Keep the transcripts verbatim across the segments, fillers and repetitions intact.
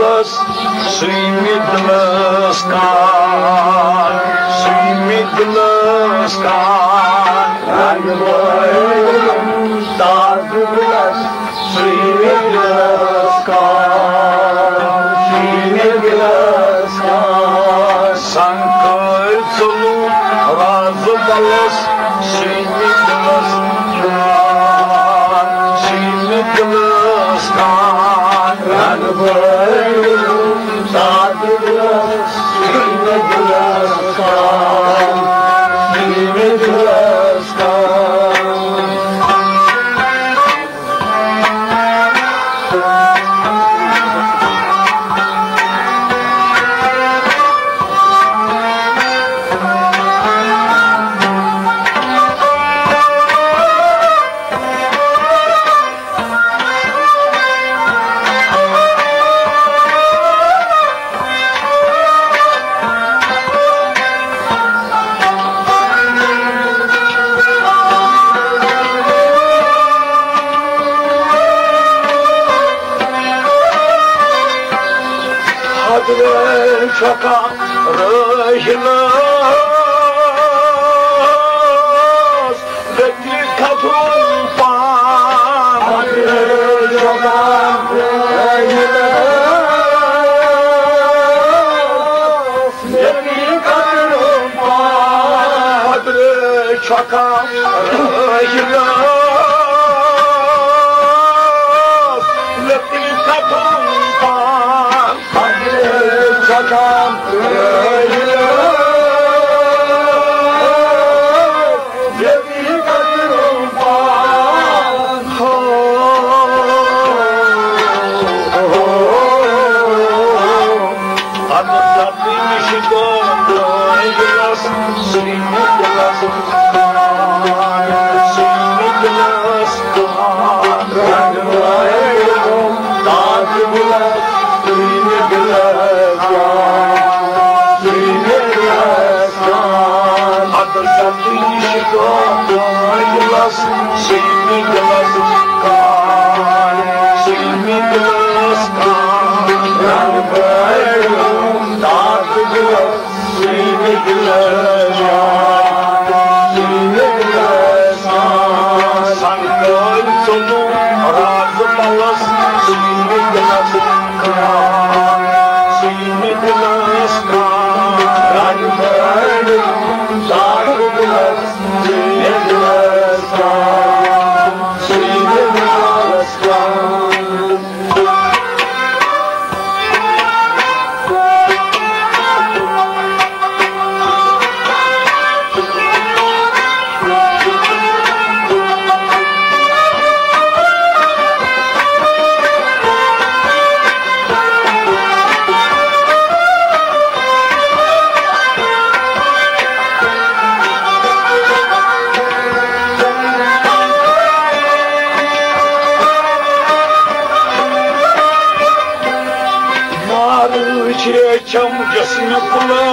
سُے مےٚ دِلس کان، سُے مےٚ دِلس کان، رنٛگ وٲیُم تازٕ دِلس، سُے مےٚ دِلس کان، سُے مےٚ دِلس کان۔ سنٛگ کٲلۍ ژوٚلُم رازٕ بلس، سُے مےٚ دِلس کان، سُے مےٚ دِلس کان۔ رنٛگ وٲیُم تازٕ دِلس، سُے مےٚ دِلس کان، سُے مےٚ دِلس کان۔ حضرت چھۄکان رٲہِلَس، بیٚکہِ کھَتُن پان۔ حضرت چھۄکان رٲہِلَس، بیٚکہِ کھَتُن پان۔ حضرت چھۄکان رٲہِلَس، بیٚکہِ کھَتُن پان۔ حضرت چھۄکان رٲہِلَس، بیٚکہِ کھَتُن پان۔ ہو، ہو، ہو۔ اَدٕ سا تٔمِس چھِ دۄہ دۄہ دِلَس، سُے مےٚ دِلَس کان، سُے مےٚ دِلَس کان۔ رنٛگ وٲیُم تازٕ دِلَس، سُے مےٚ دِلَس کان، سُے مےٚ دِلَس کان۔ اَدٕ سا تٔمِس چھِ دۄہ دۄہ دِلَس، سُے مےٚ دِلَس کان، سُے مےٚ دِلَس کان۔ رنٛگ وٲیُم تازٕ دِلَس، سُے مےٚ دِلَس کان، سُے مےٚ دِلَس کان۔ سنٛگ کٲلۍ ژوٚلُم رازٕ مَلَس، سُے مےٚ دِلَس کان، سُے مےٚ دِلَس کان۔ رنٛگ وٲیُم تازٕ دِلَس، سُے مےٚ دِلَس کان، سُے مےٚ دِلَس کان۔ نارٕچ ریچھم جسمہِ کُلس،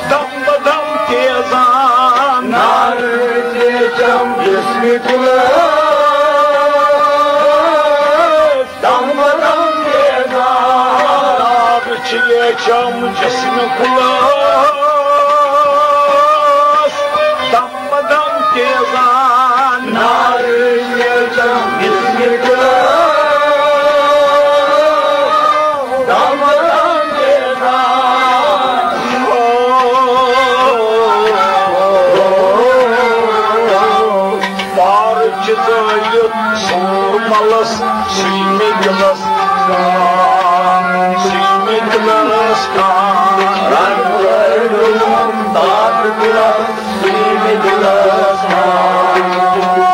دم بدم تیزان۔ نارٕچ ریچھم جسمہِ کُلس، دم بدم تیزان۔ نارٕچ ریچھم جسمہِ کُلس، دم بدم تیزان۔ نارٕچ ریچھم جسمہِ کُلس، دم بدم تیزان۔ پار چھِ زٲلِتھ سوٗر مَلَس، سُے مےٚ دِلَس کان، سُے مےٚ دِلَس کان۔ رنٛگ وٲیُم تازٕ دِلَس، سُے مےٚ دِلَس کان،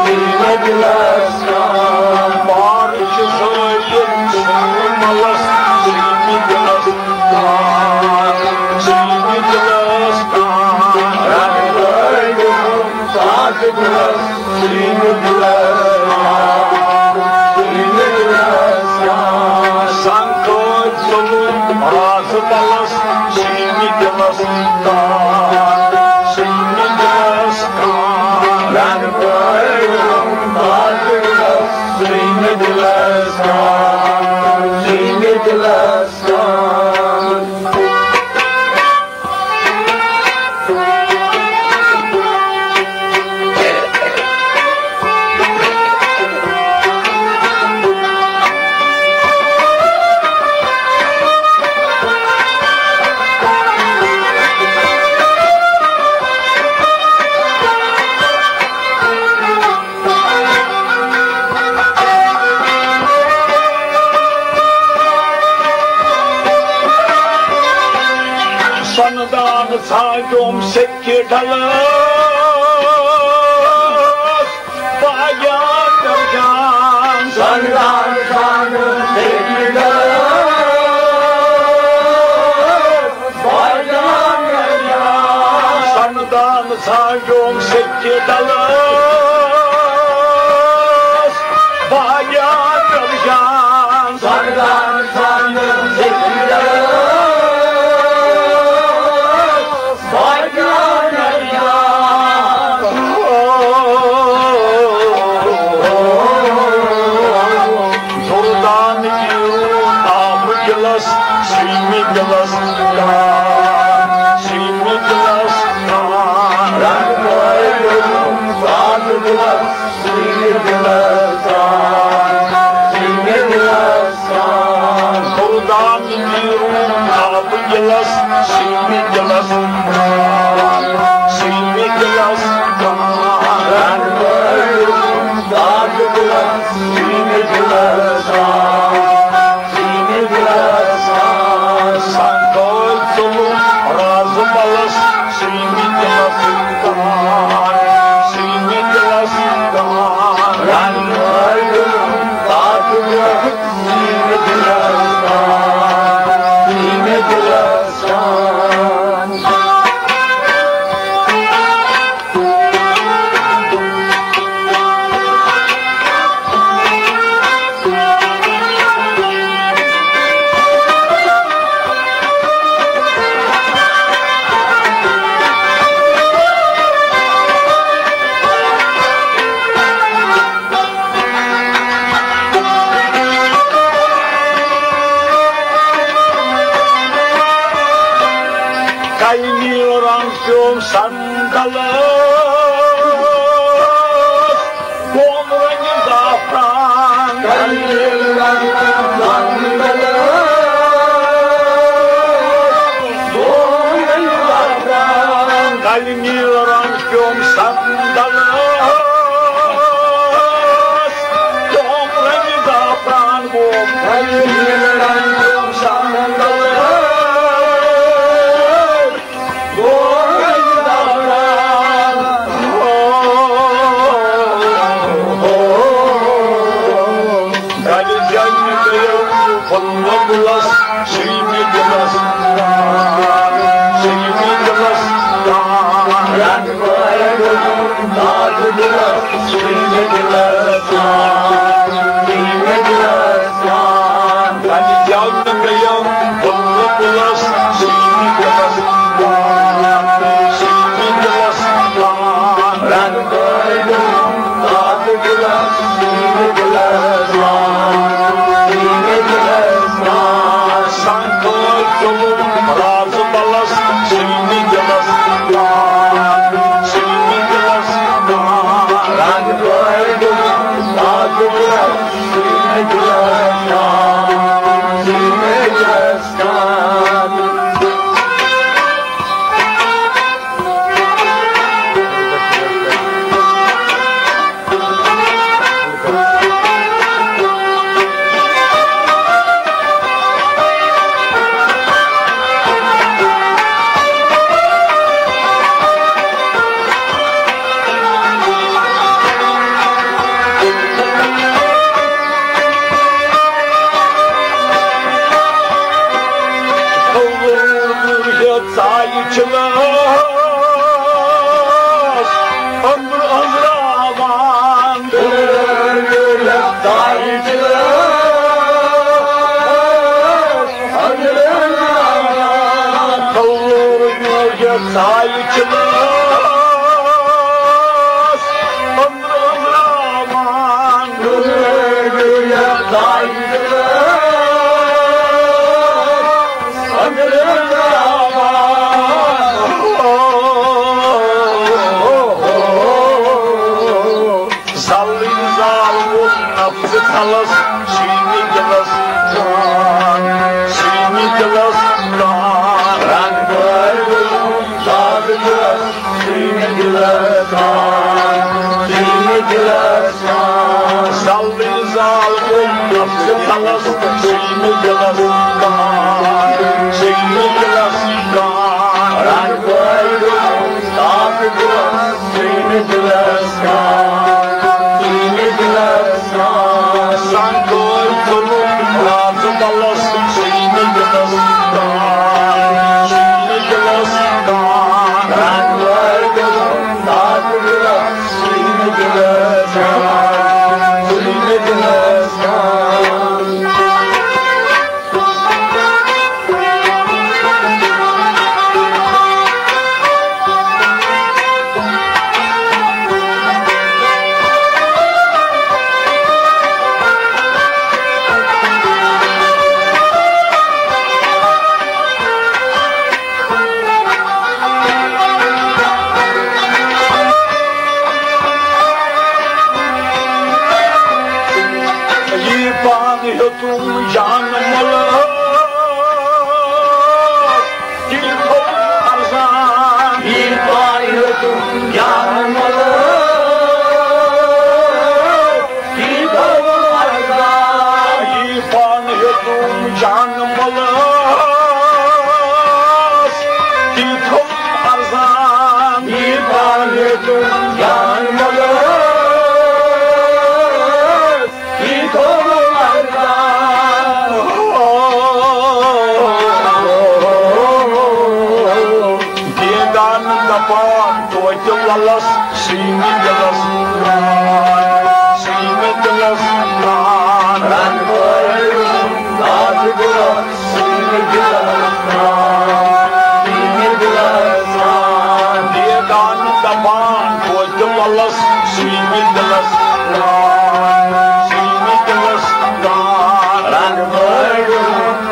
سُے مےٚ دِلَس کان۔ پار چھِ زٲلِتھ سوٗر مَلَس، سُے مےٚ دِلَس کان، سُے مےٚ دِلَس کان۔ رنٛگ وٲیُم تازٕ دِلَس، سُے مےٚ دِلَس کان، سُے مےٚ دِلَس کان۔ سنٛگ کٲلۍ ژوٚلُم رازٕ بلس، سُے مےٚ دِلَس کان، سُے مےٚ دِلَس کان۔ رنٛگ وٲیُم تازٕ دِلَس، سُے مےٚ دِلَس کان۔ ژھانٛڈُم سیٚکہِ ڈلس، باغیان درجان۔ سردار ژھانٛڈُم سیٚکہِ ڈلس، باغیان درجان۔ سردار ژھانٛڈُم سیٚکہِ ڈلس، باغیان درجان۔ سردار ژھانٛڈُم سیٚکہِ ڈلس، باغیان درجان۔ دُردان گیٖرُن آبہٕ گِلس، سُیمہِ دِلس تام، سُیمہِ دِلس تام۔ رنٛگ پٲوِم سادٕ دِلس، سُیمہِ دِلس تام، سُیمہِ دِلس تام۔ دُردان گیٖرُن آبہٕ گِلس، سُیمہِ دِلس تام، سُیمہِ دِلس تام۔ رنٛگ پٲوِم سادٕ دِلس، سُیمہِ دِلس تام، سُیمہِ دِلس تام۔ سنگول ژوٚلُم رازٕ ملس، سُیمہِ دِلس تام، سُیمہِ دِلس تام۔ رنٛگ پٲوِم سادٕ دِلس، سُیمہِ دِلس تام، سُیمہِ دِلس تام۔ کلہِ نیٖل رنٛگ پیوم صندلس، گوم رنٛگہِ زعفران۔ کلہِ نیٖل رنٛگ پیوم صندلس، گوم رنٛگہِ زعفران۔ کلہِ نیٖل رنٛگ پیوم صندلس، گوم رنٛگہِ زعفران۔ گوم کلہِ نیٖل رنٛگ پیوم صندلس، ژایہِ چھِ لٲس أنٛدرٕ أنٛزراوان۔ ژایہِ چھِ لٲس أنٛدرٕ أنٛزراوان۔ کلہٕ یوٗرۍ ژایہِ چھِ لٲس أنٛدرٕ أنٛزراوان۔ ژایہِ چھِ لٲس زلٕنۍ زال ووٚن نفسہٕ تھلس، سُیمہِ دِلس تام، سُیمہِ دِلس تام۔ رنگ بٲرۍ ووٚن زال دِلس، سُیمہِ دِلس تام، سُیمہِ دِلس تام۔ زلٕنۍ زال ووٚن نفسہٕ تھلس، سُیمہِ دِلس تام، سُیمہِ دِلس تام۔ رنگ ہیوٚتُم جان مۄلہٕ، تہِ تھوٚوُم ارزان۔ یہِ پان ہیوٚتُم جان مۄلہٕ، تہِ تھوٚوُم ارزان۔ یہِ پان ہیوٚتُم جان مۄلہٕ، تہِ تھوٚوُم ارزان۔ یہِ پان ہیوٚتُم جان مۄلہٕ، دیدان دپان توتہِ للس، سُے مےٚ دِلس پرٛان، سُے مےٚ دِلس پرٛان۔ رنگ وٲلۍ داد دِلس، سُے مےٚ دِلس پرٛان، سُے مےٚ دِلس پرٛان۔ دیدان دپان توتہِ للس، سُے مےٚ دِلس پرٛان، سُے مےٚ دِلس پرٛان۔ رنگ وٲلۍ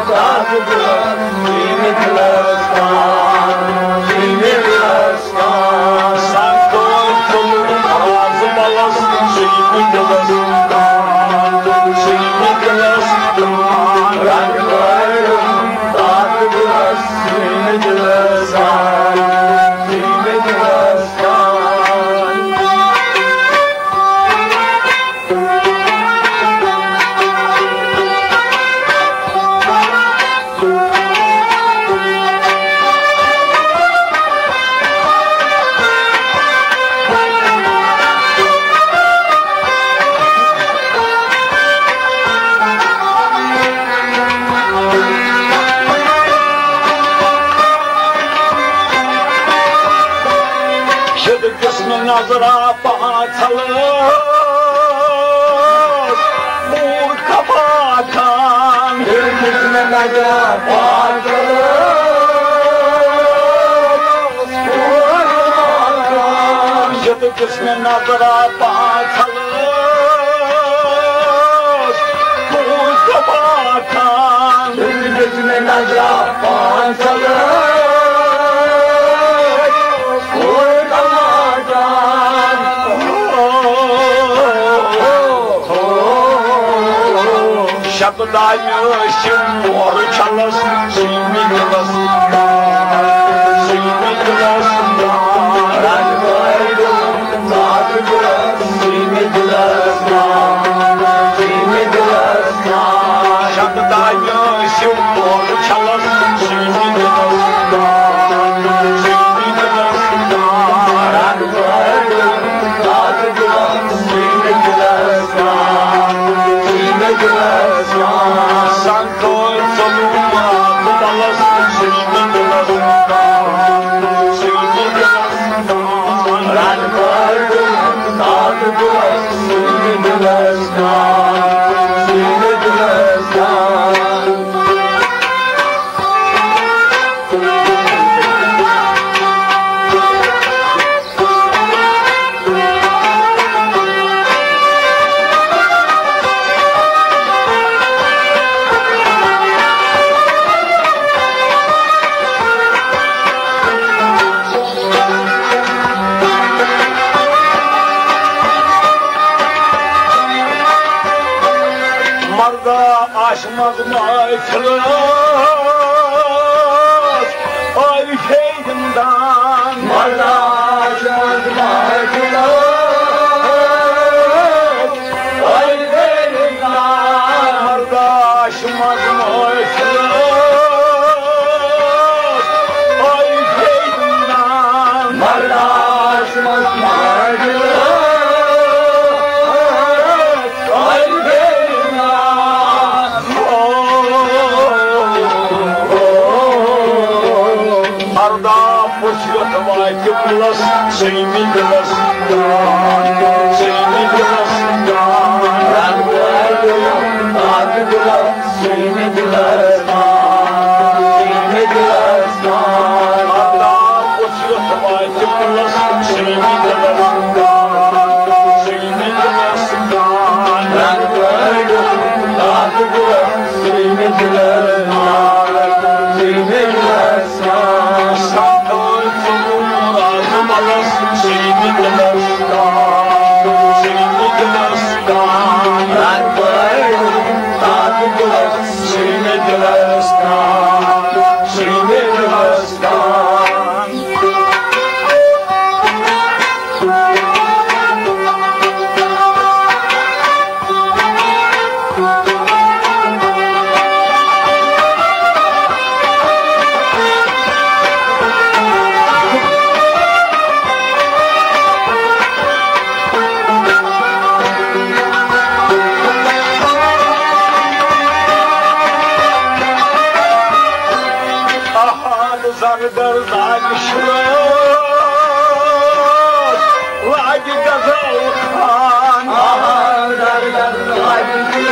داد دِلس، سُے مےٚ دِلس پرٛان، سُے مےٚ دِلس پرٛان۔ سنگتو تُلُن آز ملس، سُے مےٚ دِلس پرٛان، سُے مےٚ دِلس پرٛان۔ رنگ وٲلۍ داد دِلس، سُے مےٚ دِلس پرٛان، سُے مےٚ دِلس پرٛان۔ شد قسم نظرا پانژھ ہلس، پوٗرٕ کماٹھان۔ دِل دِژ مےٚ نظرا پانژھ ہلس، پوٗرٕ کماٹھان۔ یَتھ دِژ مےٚ نظرا پانژھ ہلس، پوٗرٕ کماٹھان۔ دِل دِژ مےٚ نظرا پانژھ ہلس، پوٗرٕ کماٹھان۔ شب دانہِ ٲسِم مورٕ چھلس، سُے مےٚ دِلس پرٛان، سُے مےٚ دِلس پرٛان۔ رنگ وٲلۍ داد دِلس، سُے مےٚ دِلس پرٛان، سُے مےٚ دِلس پرٛان۔ شب دانہِ ٲسِم مورٕ چھلس، سُے مےٚ دِلس پرٛان، سُے مےٚ دِلس پرٛان۔ رنگ وٲلۍ داد دِلس، سُے مےٚ دِلس پرٛان، سُے مےٚ دِلس پرٛان۔ سنگتو ژوٚلُم آز ملس، سُے مےٚ دِلس پرٛان، سُے مےٚ دِلس پرٛان۔ رنگ وٲلۍ داد دِلس، سُے مےٚ دِلس پرٛان، سُے مےٚ دِلس پرٛان۔ مردا آسہِ منٛز محفل، آیہِ فیرِ گِنٛدان۔ مرداش منٛز محفل، آیہِ فیرِ گِنٛدان۔ مرداش منٛز محفل، آیہِ فیرِ گِنٛدان۔ مرداش منٛز محفل، ارداہ پُژھ یوٚت واتہِ کُلس، سُے مےٚ دِلس پرٛان، سُے مےٚ دِلس پرٛان۔ رنگ وٲلۍ دِلس، اکھ دِلس، سُے مےٚ دِلس پرٛان، سُے مےٚ دِلس پرٛان۔ ارداہ پُژھ یوٚت واتہِ کُلس، سُے مےٚ دِلس پرٛان، سُے مےٚ دِلس پرٛان۔ رنگ وٲلۍ دِلس، اکھ دِلس، سُے مےٚ دِلس پرٛان، سُے مےٚ دِلس پرٛان۔ سنگتو ژوٚلُم آز ملس، سُے مےٚ دِلس پرٛان، سُے مےٚ دِلس پرٛان۔ رنگ وٲلۍ سُے مےٚ دِلس تام، سُے مےٚ دِلس تام۔ احد زردر زاگہِ شرٲژ، لاگہِ غزل خان۔ احد زردر زاگہِ شرٲژ،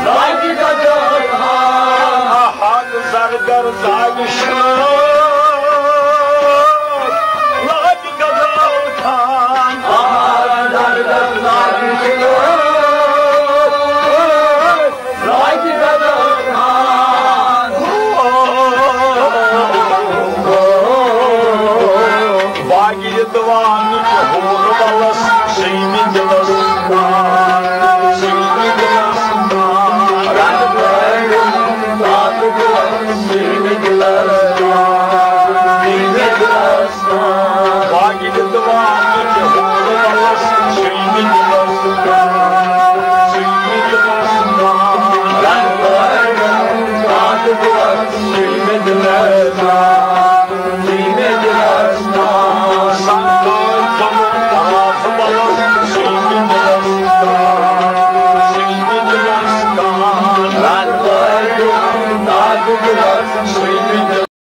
لاگہِ غزل خان۔ احد زردر زاگہِ شرٲژ، لاگہِ غزل خان۔ احد زردر زاگہِ شرٲژ، لاگہِ غزل خان۔ باقی رِدوانٕکۍ حور بلس، سُے مےٚ دِلس تام، سُے مےٚ دِلس تام۔ رنگ بٲیُن تاج بلس، سُے مےٚ دِلس تام، سُے مےٚ دِلس تام۔ باقی رِدوانٕکۍ حور بلس، سُے مےٚ دِلس تام، سُے مےٚ دِلس تام۔ رنگ بٲیُن تاج بلس، سُے مےٚ دِلس تام، سُے مےٚ دِلس تام۔ سنتور تھوٚمُت راز بلس، سُے مےٚ دِلس تام، سُے مےٚ دِلس تام۔ رنگ بٲیُن تاج بلس، سُے مےٚ دِلس